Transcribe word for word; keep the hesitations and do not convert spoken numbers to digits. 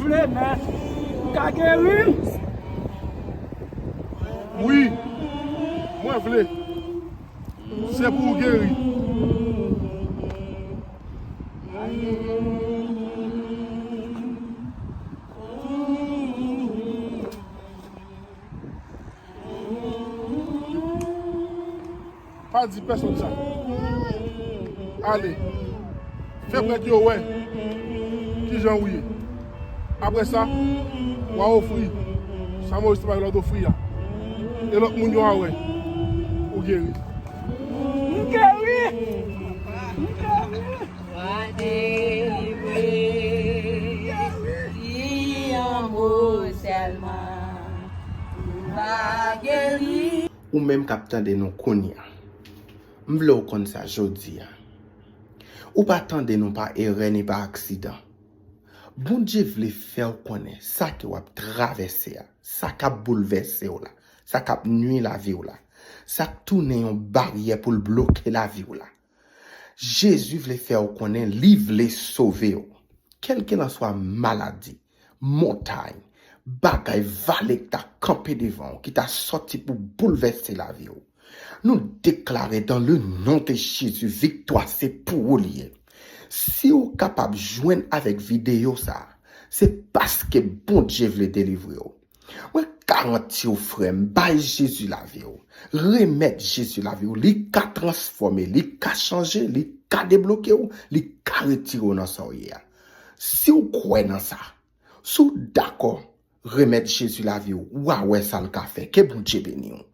Vle, men ou ka geri m? Wi, mwen vle. Se pou w geri. Pa di pèsonn sa. Ale. Fè prèt yo wè kijan ou ye. Apre sa, w a ofri sa Moyiz te bay lòd ofri a. E lòt moun yo a wè ou geri. M geri! M geri! Wa delivre, di yon mo sèlman, ou va geri. Ou menm k ap tande nou kounye a, m vle w konn sa jodi a. Ou pa tande nou pa erè ni pa aksidan. Bondye vle fè w konnen sa ke w ap travèse a, sa k ap boulvèse w la, sa k ap nwi lavi w la, sa k tounen yon baryè pou l bloke lavi w la. Jezi vle fè w konnen li vle sove w. Kèlkelanswa maladi, montay, bagay, vale k ta kanpe devan w, ki ta sòti pou boulvèse lavi w, nou deklare dans le nom de Jésus, viktwa se pou ou li ye. Si w kapab jwenn avèk videyo sa a, se paske Bondye vle delivre w. Mwen garanti w, frè m, bay Jezi lavi w. Remèt Jezi lavi w. Li ka transfòme, li ka chanje, li ka debloke w, li ka retire w nan sa w ye a. Si w kwè nan sa, si w dakò, remèt Jezi lavi w, w a wè sa l ka fè. Ke Bondye beni w.